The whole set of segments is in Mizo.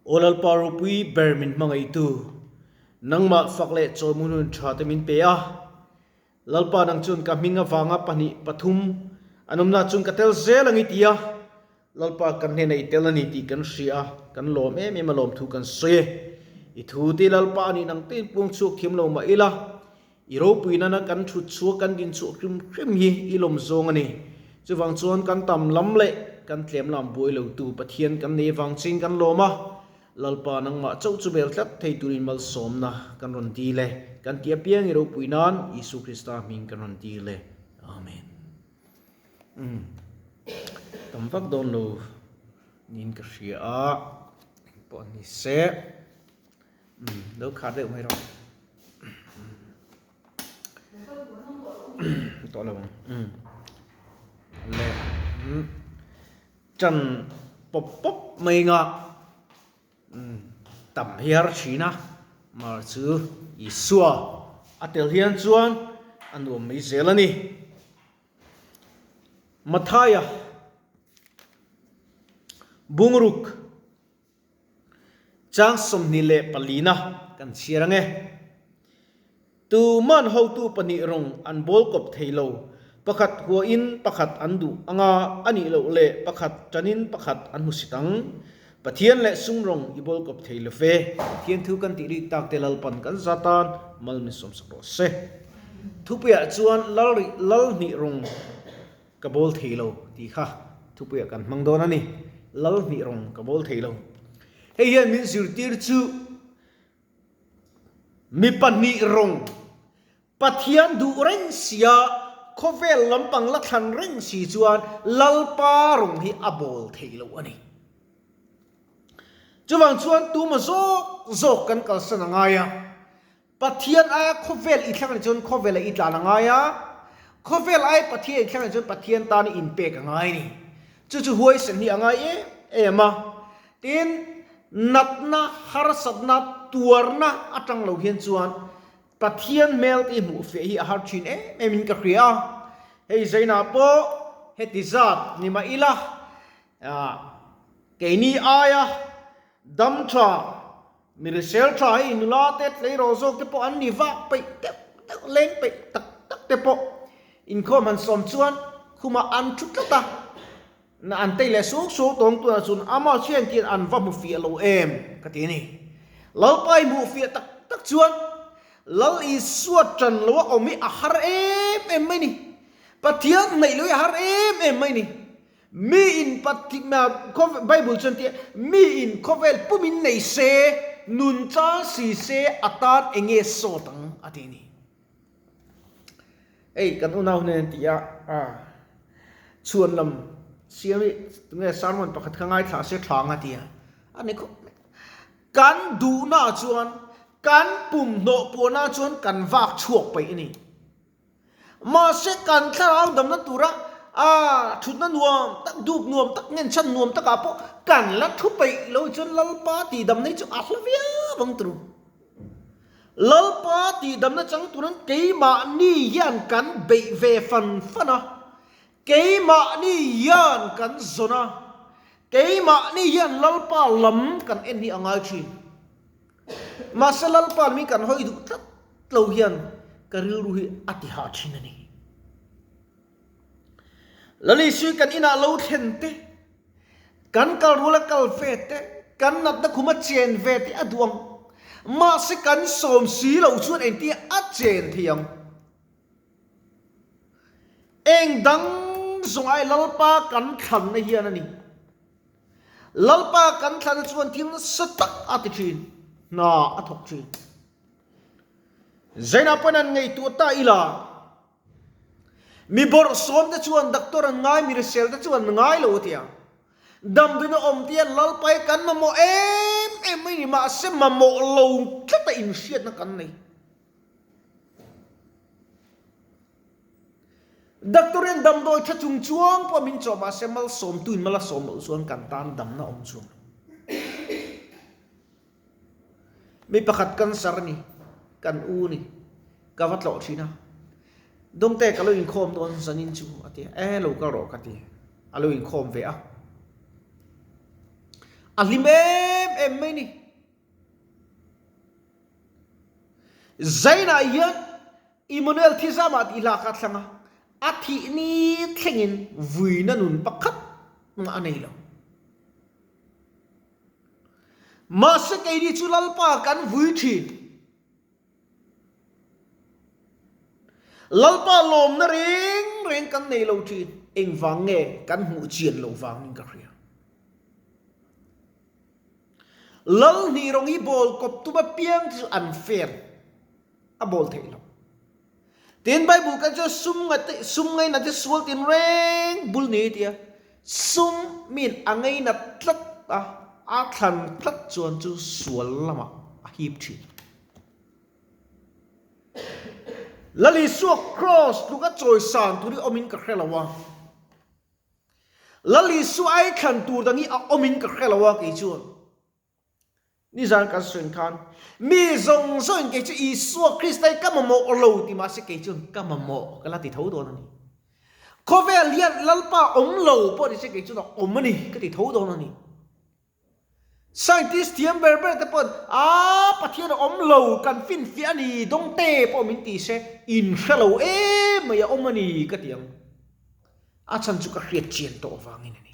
Aw Lalpa ropui ber min hmangaihtu, nangmah fak leh chawlhmun hun tha te min pe a. Lalpa nang chuan ka hming avanga pahnih pathum an awmna chuan ka tel zel ang i ti a, Lalpa kan hnenah i tel a ni tih kan hria a, kan lawm em em a lawmthu kan sawi e. I thu te Lalpa a nih nang tein puang chhuak thiam lo mah ila, i ropui nana kan thut chhuak kan din chhuah hrim hrim hi i lawm zawng a ni. Chuvang chuan kan tam lam leh kan tlem lam buai lotu Pathian kan nei avang chiin kan lawm a, Lalpa nangmah chauh chu bel tlat thei turin malsawmna kan rawn dil e. Kan ti apiang i ropui nan Isu Krista hming kan rawn dil e. Amen. Umm. Tam vak dawn lo niin ka hria a. Engpawh ni se. Umm lo khar deuh mai rawh. Tawh lo ang. Umm. Le. Umm. Ṭan pawp pawp mai nga tam hiar thin a, mar chu Isua a tel hian chuan a nuam mai zel a ni. Mathaia bungruk Chang 24 na kan chhiar ang e. Tuman hotu pahnih rawng an bawl kawp thei lo, pakhat huain pakhat an duh anga a nih loh leh pakhat tanin pakhat an hmusit ang. Pathian leh sum rawng i bawl kawp thei lo fe. Pathian thu kan tih rik tak te Lalpan kan za tan mal min sawmsak rawh se. Thupuiah chuan Lal rih Lal hnih rawng Ka bawl thei lo tih kha thupuiah kan hmang dawn a ni. Lal hnih rawng ka bawl thei lo. Hei hian min zirtir chu mi pahnih rawng Pathian duh reng sia khawvel lampang la thlan reng si chuan Lalpa rawng hi a bawl thei lo a ni. Chuvang chuan tuma zawk zawk kan kalsan a ngai a. Pathian aia khawvel i thlang anih chuan khawvela i tlan a ngai a, khawvel aia Pathian i thlang anih chuan Pathian tan i inpek a ngai a ni. Chu chu huaisen hi a ngai em em a. Tin, natna, harsatna, tuarna atang lo hian chuan Pathian hmel te hmuh fiah hi a har thin em em in ka hria a. Hei zainah pawh heti zat ni mah ila, keini aia dam tha, Mi risel tha hei nula te tleirawl zawk te pawh an ni vak peih deuh deuh leng peih tak tak te pawh inkhawm han sawm chuan khumah an thu tlat a, na an tei leh suak suak tawng tunah chuan amah thian tian an va hmu fiah lo em ka ti a ni. Lalpa i hmuh fiah tak tak chuan Lal Isua tan lo a awm hi a har em em mai ni. Pathian hnaih lo hi a har em em mai ni. Mi in Bible chuan tia mi in khawvel pum in nei se, nun chang si se a tan eng nge sawt ang a ti a ni. Hei kan unau hnen ti a chhuan lam siam hi tunge sermon pakhat kha ngaithla se tha ang a ti a, a ni khawp mai. Kan duhna ah chuan kan pum hnawh puahna chuan kan vak chhuak paih a ni. Mahse kan thlarau damna tura a thutna nuam tak, dup nuam tak, ngenchhan nuam takah pawh kan la thu peih lo chuan Lalpa tihdamna hi chu a hla viau ang turu. Lalpa tihdamna chang turin keimahni hian kan beih ve fan fan a, keimahni hian kan zawn a, keimahni hian Lalpa lam kan en hi a ngai thin. Mahse Lalpa mi kan hawi duh tlat lo hian ka rilru hi a ti hah thin a ni. Lalisui kan inah lo thlen te, kan kal rual a kal ve te, kan natna khum a chen ve te a duh ang. Mahse kan sawm si lo chuan engtin a chen thei ang? Eng dang zawng ai Lalpa kan thlanna hian a ni. Lalpa kan thlana chuan thil nasa tak a ti thin, hna a thawk thin. Zainah pawn an ngaihtuah ta ila, mi bawrhsawm te chuan doctor an ngai, mi hrisel te chuan an ngai lo a ti a. Damdawiin a awm te hian Lalpa hi kan mamawh em em mai ni, mahse mamawh lo tlata inhriatna kan nei. Doctor in damdawi tha chung chuang pawh min chawh mahse malsawmtu in mal a sawm loh chuan kan tan damna awm chuang lo. Mi pakhat cancer a ni, kan u ni, ka va tlawh thin a, Dawngte ka lo inkhawm dawn zanin chu a ti a, e lo kal rawh ka ti, a lo inkhawm ve a. A hlim em em mai ni. Zainah hian Immanuel thizamah tih hla kha a thlang a, a thih ni thlengin vuina nun pakhat mah a nei lo. Mahse keini chu Lalpa kan vui thin. Lalpa lawmna reng reng kan nei lo thin. Engvang nge kan hmuh chian loh vangin ka hria. Lal hnih rawng hi bawl kawp tum apiang te chu an fair a bawl theih lo. Tin Bible kan chuan sum nga te sum ngaina te sual tin reng bul ni tia sum min a ngaina tlat a a thlan tlat chuan chu sual lamah a hip thin. Lal Isua cross tluka chawisan tur hi awmin ka hre lo a. Lal Isua ai thlan tur dang hi a awmin ka hre lo a kei chuan. Nizan kan sawi khan mi zawng zawngin kei chu Isua Krista hi ka mamawh lo ti mahse kei chuan ka mamawh ka la ti tho dawn a ni. Khawvel hian Lalpa awm lo pawh ni se kei chuan a awm a ni ka ti tho dawn a ni. Scientist thiam ber ber te pawhin Aa Pathian a awm lo kan finfiah a ni dawngte pawh min ti se in hre lo em mai a awm a ni ka ti ang. A chhan chu ka hriat chian tawh avangin a ni.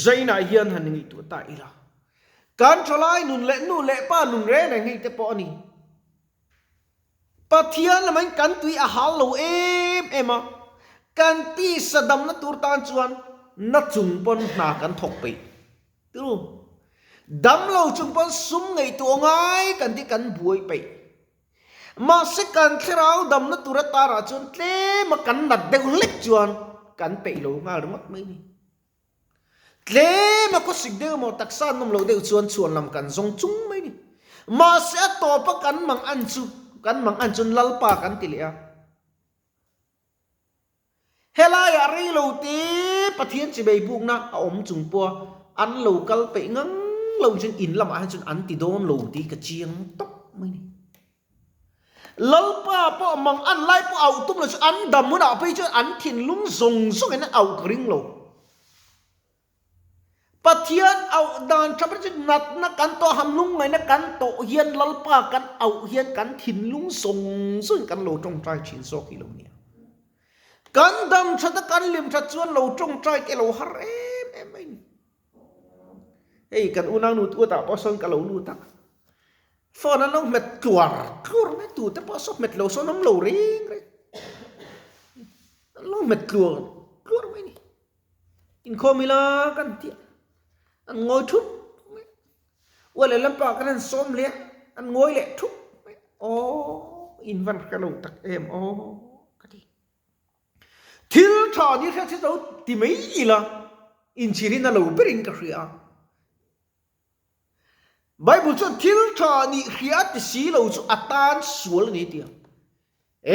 Zainah hian han ngaihtuah ta ila. Kan thalai nun leh nu leh pa nun reng reng hei te pawh a ni. Pathian lamain kan tui a hal lo em em a, kan tisa damna tur tan chuan na chung pawn hna kan thawk peih. Tiru, dam lo chung pawn sum ngaihtuah ngai kan tih kan buai peih. Mahse kan thlarau damna tur atarah chuan tlema kan nat deuh hlek chuan kan peih lo nghal ringawt mai ni. Tlem a khawsik deuh emaw taksa an awm loh deuh chuan chhuan lam kan zawng chung mai ni. Mahse a tawp a kan mang an chu kan mang an chuan Lalpa kan ti leh a. Helaiah rei lo te Pathian chibei bukna a awm chung pawha an lo kal peih ngang lo chuan in lamah hian chuan an ti dawn lo tih ka chiang tawp mai ni. Lalpa pawh mang an lai pawh auh tum lo chu an dam hunah phei chuan an thinlung zawng zawngin an auh ka ring lo. Pathian auh dan tha ber chu natna kan tawh hamlung ngaihna kan tawh hian Lalpa kan auh hian kan thinlung zawng zawngin kan lo tawngtai thin zawk hi lo nia. Kan dam that a kan lim that chuan lo tawngtai te lo har em em mai ni. Hei kan unau nu tuatah pawh sawn ka lo lut a. Phone an lo hmet tluar tluar mai tu te pawh saw hmet lo sawn awm lo reng reng. An lo hmet tluar tluar mai ni. Inkhawm ila kan ti a, an ngawi thup mai. Ual leh lampa kan han sawm leh a, an ngawi leh thup mai. Aw in van hre lo tak em aw ka ti. Thil tha ni hriat si zo ti mai ila inchhirin a lo berin ka hria a. Bible chuan thil tha nih hria ti si lo chu a tan sual a ni ti ang.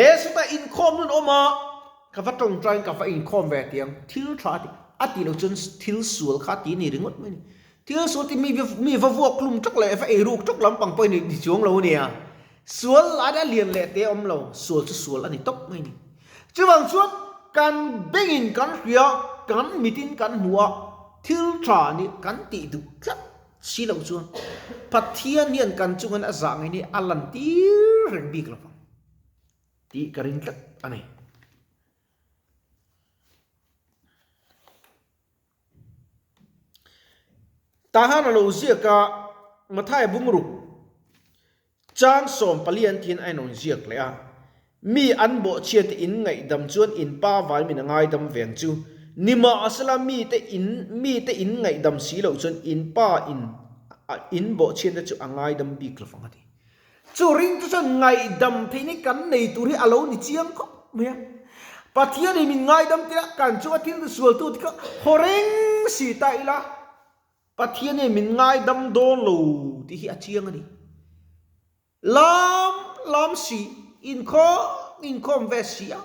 E sawtah inkhawm nun awm a, ka va tawngtaiin ka va inkhawm ve ti ang. Thil tha a ti a tih loh chuan thil sual kha ti a ni ringawt mai a ni. Thil sual ti mi mi va vuak hlum tawk leh va eiruk tawk lampang pawh i ni chuang lo a nia. Sual lai a lian leh te a awm lo, sual chu sual a ni tawp mai a ni. Chuvang chuan kan bengin kan hria, kan mitin kan hmu a, thil tha nih kan tih duh tlat si loh chuan Pathian hian kan chungin a zah ngei ni a lan tir reng bik lo vang tih ka ring tlat a ni. Tahan a lo ziak a, Mathai bungruk Chang 14 thian a inawn ziak leh a, Mi an bawhchhiate in ngaihdam chuan in pa vaimin a ngaidam veng chu. Nimahsela mite in mite in ngaihdam si loh chuan in pa in in bawhchhiante chu a ngaidam bik lo vang a ti. Chu ringtu chuan ngaihdam theih ni kan nei tur hi a lo ni chiang khawp mai a. Pathianin min ngaidam tir a, kan chunga thil sualtu te kha haw reng si ta ila. Pathian hian min ngaidam dawn lo tih hi a chiang a ni. Lam lam si, inkhawm inkhawm ve si a.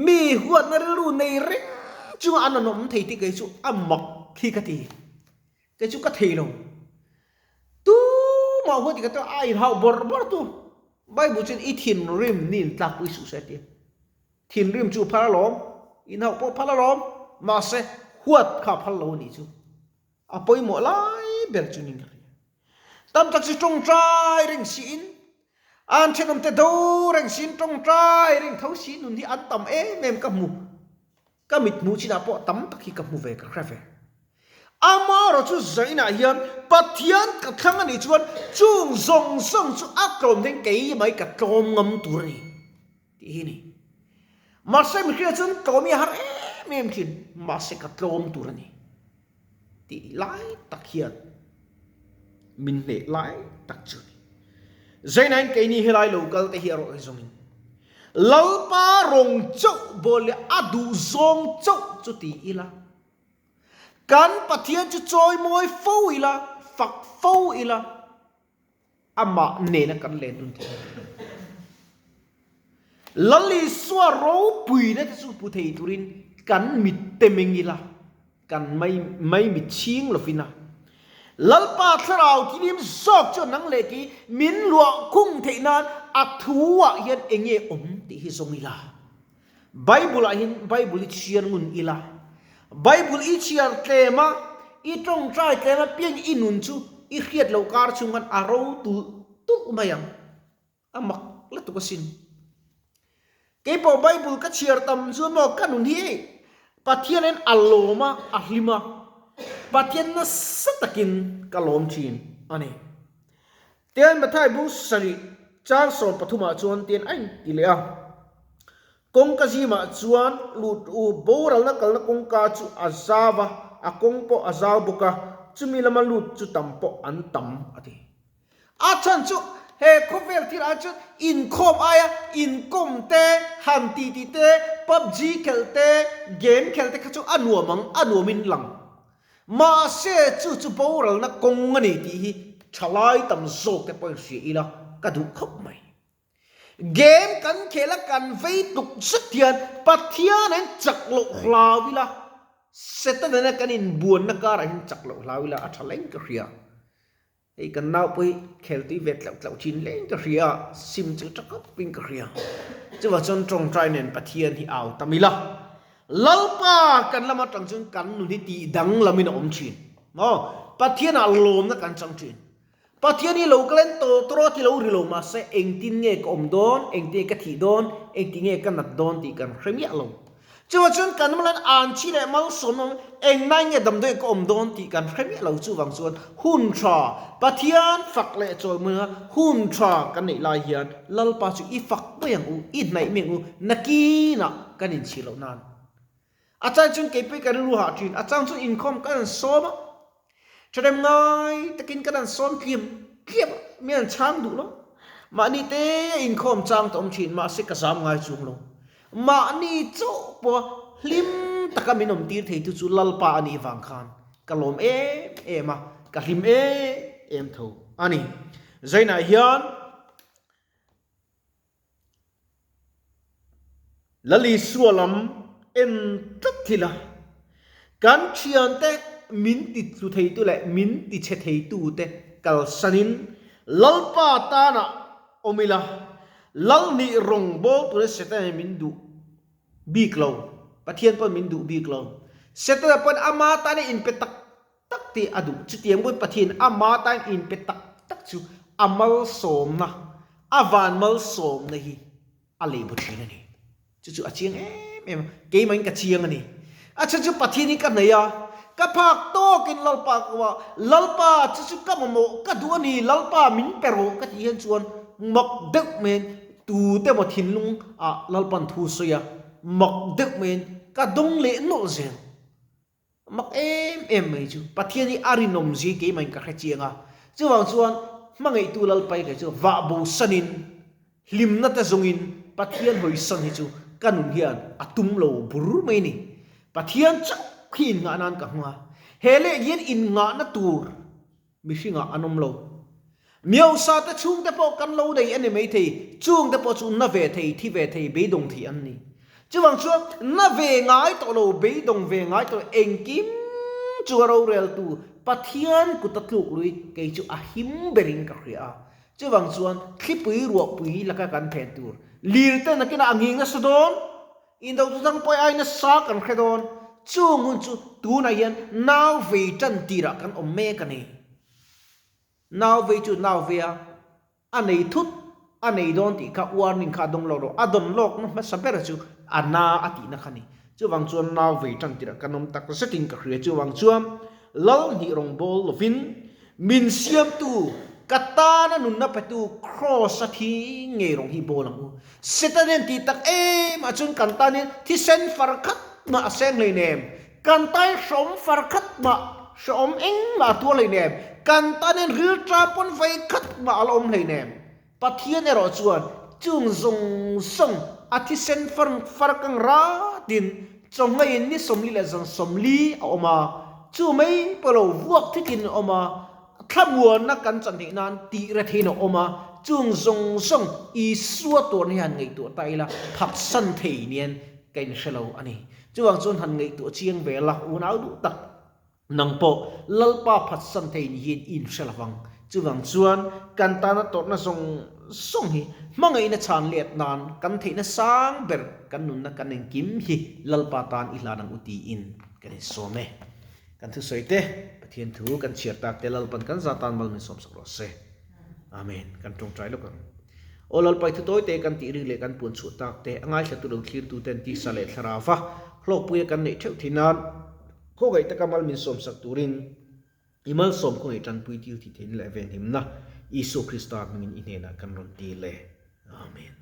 Mi huatna rilru nei reng chunga an rawn awm thei tih kei chu a mak hi ka ti. Kei chu ka thei lo. Tumah huat ka ti a inhauh bawrh bawrh tu. Bible chuan i thinrim ni intlakpui suh se a ti. Thinrim chu phal alawm, inhauh pawh phal alawm, mahse Huat kha a phal lo a nih chu. A pawimawh lai ber chu niin ka hria. Tam tak chu tawngtai reng siin, an thenawmte do reng siin tawngtai reng tho si nun hi an tam em em ka hmu. Ka mit hmuh chinah pawh tam tak hi ka hmu ve, ka hre ve. Amaherawh chu zainah hian Pathian ka thlang a nih chuan chung zawng zawng chu a tlawm hian kei mai ka tlawm ngam tur a ni tih hi a ni. Mahse mihring ah chuan tlawm hi a har em em thin, mahse ka tlawm tur a ni tih lai tak hian min hneh lai tak chu a ni. Zainain keini helai lo kal te hi erawh hi zawngin Lalpa rawng chauh bawl leh a duh zawng chauh chu ti ila, kan Pathian chu chawimawi fo ila, fak fo ila, amah nena kan len dun thei. Lal Isua ropuina te chu hmu thei turin kan mit te meng ila, Kan mai mai mi chhing lovin a. Lalpa thlarau thilim zawk chuan nang leh kei min luah khung theih nan a thu ah hian eng nge awm tih hi zawng ila. Bible ah hian Bible i chhiar ngun ila. Bible i chhiar tlem a, i tawngtai tlem a piang i nun chu i hriat loh kar chhung khan a ro tulh tulh mai ang. A mak lutuk asin. Keipawh Bible ka chhiar tam chuan maw ka nun hi hei Pathian in a lawm a, a hlim a, Pathian nasa takin ka lawm thin a ni. Tian Matthai bu sarih chang 13 ah chuan tian a inti leh a, Kawngka zimah chuan lut u boralna kalna kawngka chu a zau a, a kawng pawh a zau bawk a, chumi lama lut chu tam pawh an tam a ti. A chhan chu he khawvel thil ah chuan inkhawm aia inkawm te, han titi te, PUBG khelh te, game khelh te kha chu a nuam ang, a nuamin lang. Mahse chu chu boralna kawng a ni tih hi thalai tam zawk te pawhin hria ila ka duh khawp mai. Game kan khel a kan vei tuk zet hian Pathian in chak loh hlau ila, Satan nena kan inbuanna karah hian chak loh hlau ila a tha leng ka hria. Hei kan nau pawh hi khel tui ve tlauh tlauh thin leng ka hria a, sim chu tha khawp in ka hria. Chuvah chuan tawngtai nen Pathian hi au tam ila, Lalpa kan lama tang chuan kan nun hi tih danglam in a awm thin. Maw? Pathian ah lawmna kan chang thin. Pathian hi lo kal en tawh tawh a ti lo ri lo mahse engtin nge ka awm dawn, engtin nge ka thih dawn, engtin nge ka nat dawn tih kan hre miah lo. Chuvang chuan kan awm lan an chi leh malsawm awm eng nai nge damdawi ka awm dawn tih kan hre miah lo. Chuvang chuan hun tha Pathian fak leh chawimawina hun tha kan neih lai hian Lalpa chu i fak mai ang u, i hnaih mai ang u, nakinah kan inchhir loh nan. A chang chuan keipui ka rilru hah thin, a chang chuan inkhawm kan han sawm a, thahnem ngai takin kan han sawm tliam tliam a, mi an chhang duh lo. Mahni te inkhawm chang ta awm thin, mahse ka zam ngai chung lo. Mahni chauh pawha hlim taka min awm tir theitu chu Lalpa a nih vang khan ka lawm em em a, ka hlim em em tho a ni. Zainah hian. Lalisua lam en tlat thil a, kan thiante min ti tlu theitu leh min ti chhe theitute kalsanin Lalpa tanah awm ila, Lalnih rawngbawl tura Setana min duh bik lo, Pathian pawn min duh bik lo. Setana pawn ama tana inpe tak tak tih a duh. Chutiang pawhin Pathian ama tan inpe tak tak chu a malsawmna, a van malsawmna hi a lei bu thin a ni. Chu chu a chiang em em a, keimahin ka chiang a ni. A chhan chu Pathian hi ka hnaih a, ka phak tawkin Lalpa ka ko a, Lalpa chu chu ka mamawh, ka duh a ni, Lalpa min pe rawh ka tih hian chuan mak deuh maiin tute maw thinlung ah Lalpan thu sawi a, mak deuh maiin ka dawng leh nawlh zel. Mak em em mai chu Pathian hi a rinawm zia keimahin ka hre chiang a, chuvang chuan hmangaihtu Lalpai kei chu vah bo sanin hlimna te zawngin Pathian hawisan hi chu ka nun hian a tum lo bur mai ni. Pathian chauh khi innghah nan ka hmang a, he leh hian innghahna tur mihringah an awm lo. Miosa te chhungte pawh kan lo nei a ni maithei, chungte pawh chu na ve thei, thi ve thei, beidawng thei an ni. Chuvang chuan na ve ngai tawh lo, beidawng ve ngai tawh lo, engkim chu a roreltu Pathian kut a tluk lui kei chu a him berin ka hria a. Chuvang chuan thlipui ruahpui laka kan phen tur lir te nakinah a nghing nasa dawn, Indo chu thangpawi ai nasa kan hre dawn. Chung hun chu tunah hian nau vei tan tirah kan awm mek a ni. Nau vei chu nau vei a, a nei thut, a nei dawn tih kha warning kha a dawng lawk lo. A dawn lawkna hmasa ber chu a na a tihna kha a ni. Chuvang chuan nau vei tan tirah kan awm tak zetin ka hria. Chuvang chuan lal hnih rawngbâwl lovin min siamtu, ka tana nunna petu Kraws a thi ngei rawng hi bawl ang u. Setanen tih tak em ah chuan kan tanin thisen far khat mah a seng hleinem, kan tain hrawm far khat mah hrawm engmah a tuar hleinem, kan tanin rilṭam pawn vei khat mah a la awm hleinem. Pathian erawh chuan chung zawng zawng a thisen far far kang ratin chawngaiin ni 40 leh zan 40 a awm a, chu mai pawh lo vuak thikin a awm a, Thlamuanna kan chan theih nan tih re theiin a awm a, chung zawng zawng Isua tuarna hi han ngaihtuah ta ila phatsan thei nian ka inhre lo a ni. Chuvang chuan han ngaihtuah chiang ve la, unau duh tak nang pawh Lalpa phatsan thei ni hian i inhre lo vang. Chuvang chuan kan tana tawrhna zawng zawng hi hmangaihna chhan let nan kan theihna sang ber kan nunna kan engkim hi Lalpa tan i hlan ang u tiin kan insawm e. Kan thusawi te, Pathian thu kan chhiar tak te Lalpan kan za tan mal min sawmsak rawh se. Amen. Kan tawngtai lawk ang. Aw Lalpai thu tawi te kan tih rik leh kan puan chhuah tak te, a ngaithlatu lo thlirtu ten tisa leh thlarauva hlawkpuia kan neih theuh thin nan khawngaih taka mal min sawmsak turin i malsawm khawngaih tanpui til thih theihna leh venhimna Isua Krista hmingin i hnenah kan rawn ti le. Amen.